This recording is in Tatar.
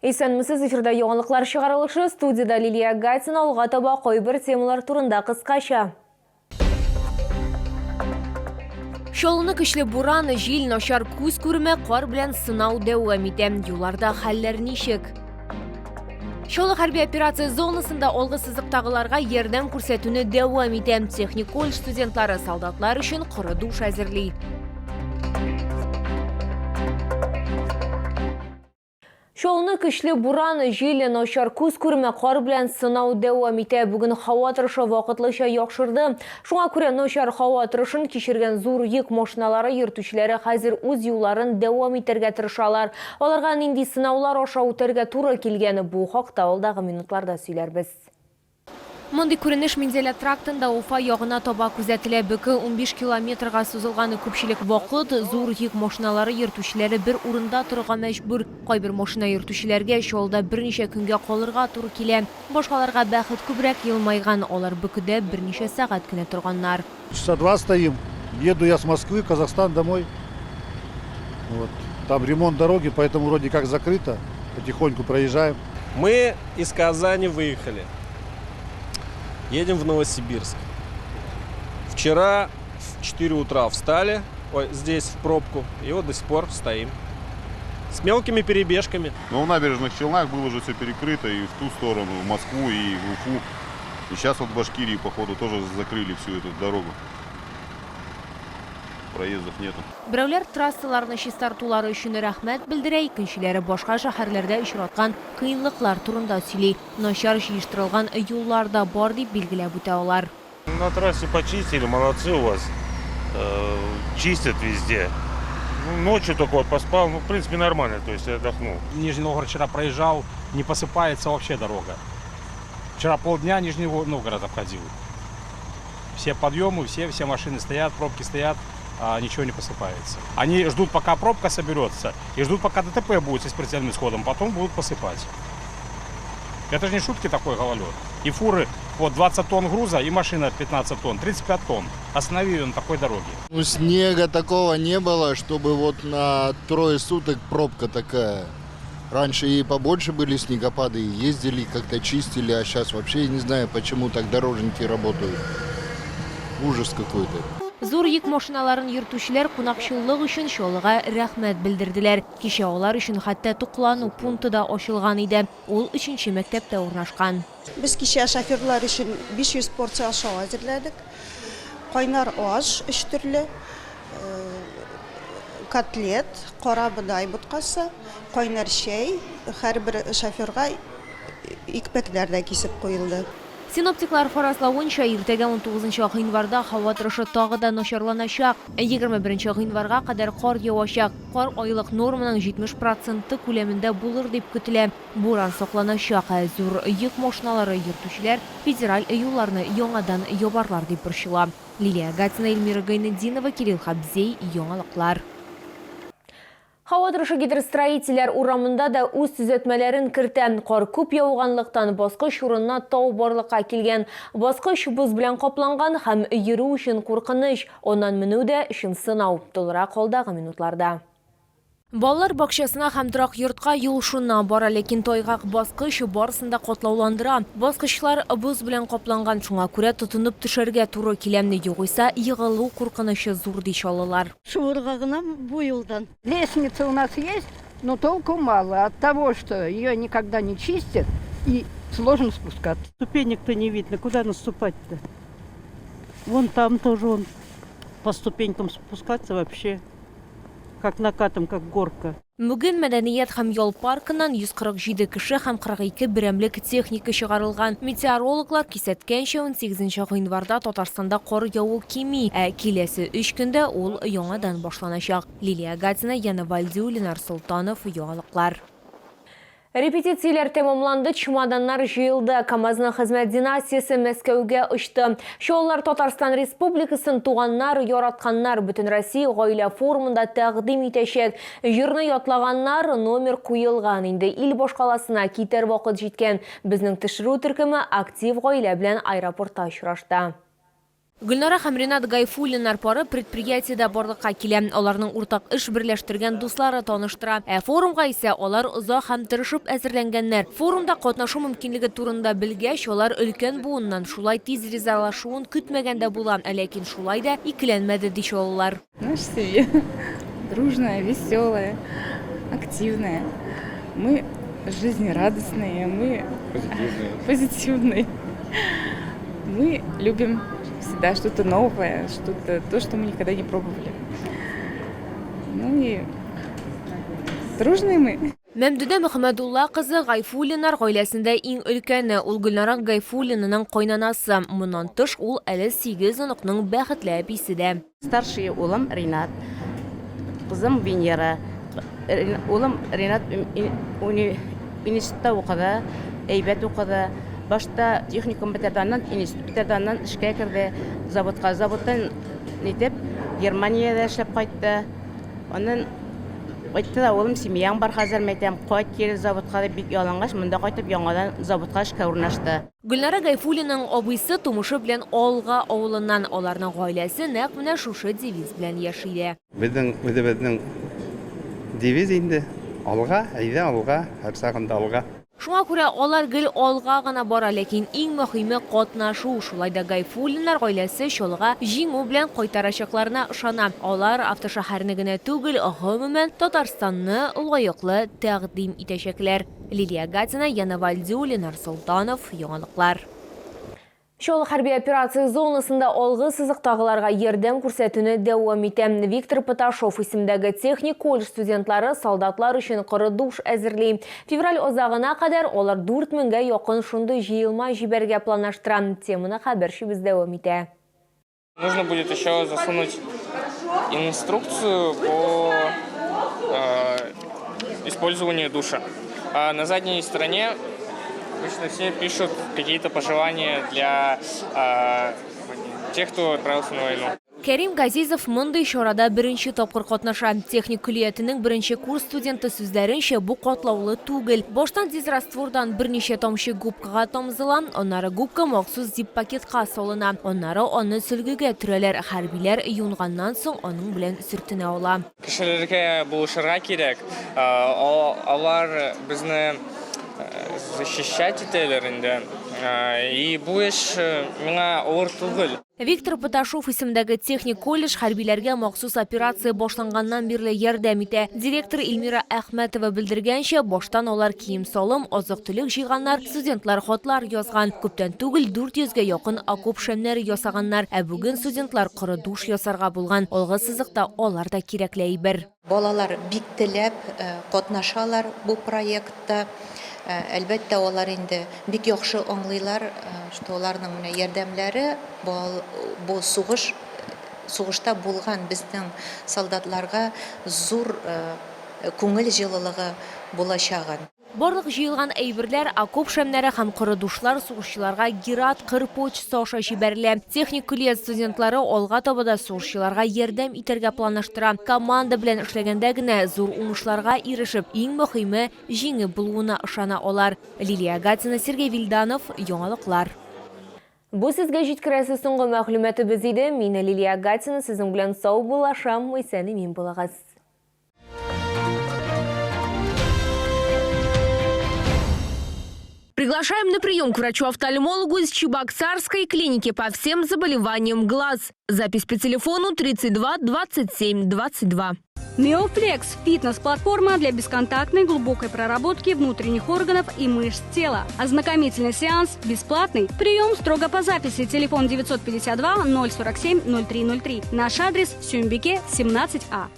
Исәнмесез, эфирда яңалыклар чыгарылышы, студиядә Лилия Гатина, алга таба кайбер темалар турында кыскача. Чаллыны көчле буран, җил, начар күз күреме, кар белән сынау дәвам итә. Юлларда хәлләр ничек? Чаллы хәрби операция зонасында алгы сызыктагыларга ярдәм күрсәтүне дәвам итә. Техник колледж студентлары солдатлар өчен коры душ әзерли. Чаллыны көчле буран, җил, начар күз күреме, кар белән сынау дәвам итә. Бүген һава торышы вакытлыча яхшырды. Шуңа күрә начар һава торышын кичергән зур йөк машиналары йөртүчеләре хәзер үз юлларын дәвам итәргә тырышалар. Аларга нинди сынаулар аша үтәргә туры килгән, бу хакта алдагы минутларда сөйләрбез. Мондый күренеш Минзәлә трактында Уфа ягына таба күзәтелә. Бөке 15 километрга сузылган. Күпчелек вакыт зур йөк машиналары йөртүчеләре бер урында торырга мәҗбүр. Кайбер машина йөртүчеләргә Чаллыда берничә көнгә калырга туры килә. Башкаларга бәхет күбрәк елмайган, алар бөкедә берничә сәгать кенә торганнар. Часа два стоим. Еду я с Москвы в Казахстан домой. Вот. Там ремонт дороги, поэтому вроде как закрыто. Потихоньку проезжаем. Мы из Казани выехали. Едем в Новосибирск. Вчера в 4 утра встали ой, здесь в пробку. И вот до сих пор стоим. С мелкими перебежками. Но в набережных Челнах было уже все перекрыто и в ту сторону, в Москву, и в Уфу. И сейчас вот в Башкирии, походу, тоже закрыли всю эту дорогу. Проездов нету. Берәүләр трассаларны чистартулары өчен рәхмәт белдерә, икенчеләре башка шәһәрләрдә очраткан кыенлыклар турында сөйли. Начар җыештырылган юллар да бар, дип билгеләп үтә алар. На трассе почистили, молодцы у вас, чистят везде. Ну, ночью только вот поспал, ну, в принципе, нормально, то есть отдохнул. Нижний Новгород вчера проезжал, не посыпается вообще дорога. Вчера полдня Нижний Новгород обходил. Все подъемы, все, все машины стоят, пробки стоят, а ничего не посыпается. Они ждут, пока пробка соберется, и ждут, пока ДТП будет со смертельным исходом, потом будут посыпать. Это же не шутки такой гололед. И фуры, вот 20 тонн груза, и машина 15 тонн, 35 тонн. Останови ее на такой дороге. Ну, снега такого не было, чтобы вот на трое суток пробка такая. Раньше и побольше были снегопады, и ездили, как-то чистили, а сейчас вообще я не знаю, почему так дорожники работают. Ужас какой-то. Зур йөк машиналарын йөртүчеләр кунакчыллык өчен Чаллыга рәхмәт белдерделәр. Кичә алар өчен хәтта туклану пункты да ачылган иде. Ул өченче мәктәптә урнашкан. Без кичә шоферлар өчен 500 порция ашау әзерләдек. Кайнар аш, өч төрле, котлет, кара бодай боткасы, кайнар чәй, һәрбер шоферга икмәкләр дә кисеп куелды. Синоптиклар фаразлавынча, иртәгә 19 гыйнварда һава торышы тагы да начарланачак. 21 гыйнварга кадәр кар явачак. Кар айлык норманың 70 проценты күләмендә булыр дип көтелә. Буран сакланачак, ә зур йөк машиналары йөртүчеләр федераль юлларны яңадан ябарлар дип борчыла. Лилия Гатина, Эльмира Гайнетдинова, Кирилл Хабзей, Яңалыклар. Һава торышы гидростроительләр урамында да үз төзәтмәләрен кертә. Кар күп яуганлыктан баскыч урынына тау барлыкка килгән. Баскыч боз белән капланган һәм йөрү өчен куркыныч. Аннан менү дә чын сынау. Тулырак алдагы минутларда. Балалар бакчасына һәм торак йортка юл шуннан бара, ләкин тайгак баскыч барысын да катлауландыра. Баскычлар боз белән капланган, шуңа күрә тотынып төшәргә туры килә, югыйсә егылу куркынычы зур, ди чаллылар. Шуырга гына бу юлдан. Лестница у нас есть, но толку мало от того, что ее никогда не чистят и сложно спускаться. Ступенек-то не видно, куда наступать-то? Вон там тоже он по ступенькам спускаться вообще. Как накатом, как горка. Бүген Мәдәният һәм ял паркыннан 147 кеше һәм 42 берәмлек техника чыгарылган. Метеорологлар кисәткәнчә, 18 гыйнварда Татарстанда кар яву кими, ә киләсе өч көндә ул яңадан башланачак. Лилия Гатина, Яна Вальдю, Ленар Солтанов, Яңалыклар. Репетицияләр тәмамланды, чемоданнар җыелды. КАМАЗның хезмәт династиясе Мәскәүгә очты. Чаллылар Татарстан Республикасын туганнар, яратканнар Бөтенроссия гаилә форумында тәкъдим итәчәк. Җырны ятлаганнар, номер куелган. Инде ил башкаласына китәр вакыт җиткән. Безнең төшерү төркеме актив гаилә белән аэропортта очрашты. Гөлнара һәм Ринат Гайфуллиннар пары предприятиедә барлыкка килә. Аларның уртак эш берләштергән дуслары таныштыра. Ә форумга исә алар озак һәм тырышып әзерләнгәннәр. Форумда катнашу мөмкинлеге турында белгәч, алар өлкән буыннан шулай тиз ризалашуын көтмәгән дә була, ләкин шулай да икеләнмәде, ди чаллылар. Наша семья дружная, веселая, активная. Мы жизнерадостные, мы позитивные. Мы любим всегда что-то новое, что-то то, что мы никогда не пробовали. Ну и дружные мы. Мәмдүдә Мөхәммәдулла кызы Гайфуллиннар гаиләсендә иң өлкәне, ул Гөлнара Гайфуллинаның кайнанасы. Моннан тыш, ул әле сигез оныкның бәхетле әбисе дә. Старший улым Ринат, кызым Венера. Улым Ринат институтта укыды, әйбәт укыды. Башта техникум бетерде, аннан институт бетерде, аннан эшкә керде заводка. Заводтан нитеп Германиядә эшләп кайтты. Аннан кайтты да, улым, семьяң бар хәзер, мәйтәм, кайт кире заводка дип бик ялынгач, монда кайтып яңадан заводка эшкә урнашты. Гөлнара Гайфуллинаның абыйсы тумышы белән Алга авылыннан. Аларның гаиләсе нәкъ менә шушы девиз белән яши дә. Безнең үзебезнең девиз инде, Алга, әйдә алга, һәрчагында алга. Шуңа күрә алар гел алга гына бара, ләкин иң мөһиме, катнашу. Шулай да Гайфуллиннар гаиләсе Чаллыга җиңү белән кайтарачакларына ышана. Алар автошәһәрне генә түгел, гомумән, Татарстанны лаеклы тәкъдим итәчәкләр. Лилия Гатина, Яна Вальдю, Ленар Солтанов, Яңалыклар. Чаллы хәрби операция зонасында алгы сызыктагыларга ярдәм күрсәтүне дәвам итә. Виктор Поташов исемендәге техник колледж студентлары солдатлар өчен коры душ әзерли. Февраль азагына кадәр алар 4 меңгә якын шундый җыелма җибәрергә планлаштыра. Теманы хәбәрчебез дәвам итә. Нужно будет еще засунуть инструкцию по э, использованию душа. А на задней стороне обычно все пишут какие-то пожелания для э, тех, кто отправился на войну. Кәрим Газизов мондый чарада беренче тапкыр катнаша. Техник көллиятенең беренче курс студенты сүзләренчә, бу катлаулы түгел. Баштан дезраствордан берничә тамчы губкага тамызыла, аннары губка махсус зип-пакетка салына, аннары аны сөлгегә төрәләр, хәрбиләр юынганнан соң аның белән сөртенә ала. Кешеләргә булышырга кирәк. Алар безне защищать итәләр инде. И бу эш миңа авыр түгел. Виктор Поташов исемендәге техник колледж хәрбиләргә махсус операция башланганнан бирле ярдәм итә. Директор Эльмира Әхмәтова белдергәнчә, баштан алар кием-салым, азык-төлек җыйганнар, студентлар хатлар язган. Күптән түгел 400 гә якын окоп шәмнәре ясаганнар. Ә бүген студентлар коры душ ясарга булган. Алгы сызыкта алар да кирәкле әйбер. Балалар бик теләп катнашалар бу проектта. Әлбәттә, алар инде бик яхшы аңлыйлар, что аларның менә ярдәмнәре бу сугыш сугышта булган безнең солдатларга зур күңел җылылыгы булачагын. Барлык җыелган әйберләр, окоп шәмнәре һәм коры душлар сугышчыларга Герат кыр почтасы аша җибәрелә. Техник көллият студентлары алга таба да сугышчыларга ярдәм итәргә планлаштыра. Команда белән эшләгәндә генә зур уңышларга ирешеп, иң мөһиме, җиңеп булуына ышана алар. Лилия Гатина, Сергей Вильданов, Яңалыклар. Бу сезгә җиткерәсе соңгы мәгълүматыбыз иде. Мин, Лилия Гатина, сезнең белән саубуллашам. Исән-имин булыгыз. Приглашаем на прием к врачу-офтальмологу из Чебоксарской клиники по всем заболеваниям глаз. Запись по телефону 32 27 22. Неофлекс – фитнес-платформа для бесконтактной глубокой проработки внутренних органов и мышц тела. Ознакомительный сеанс бесплатный. Прием строго по записи. Телефон 952 047 0303. Наш адрес – Сюмбике, 17А.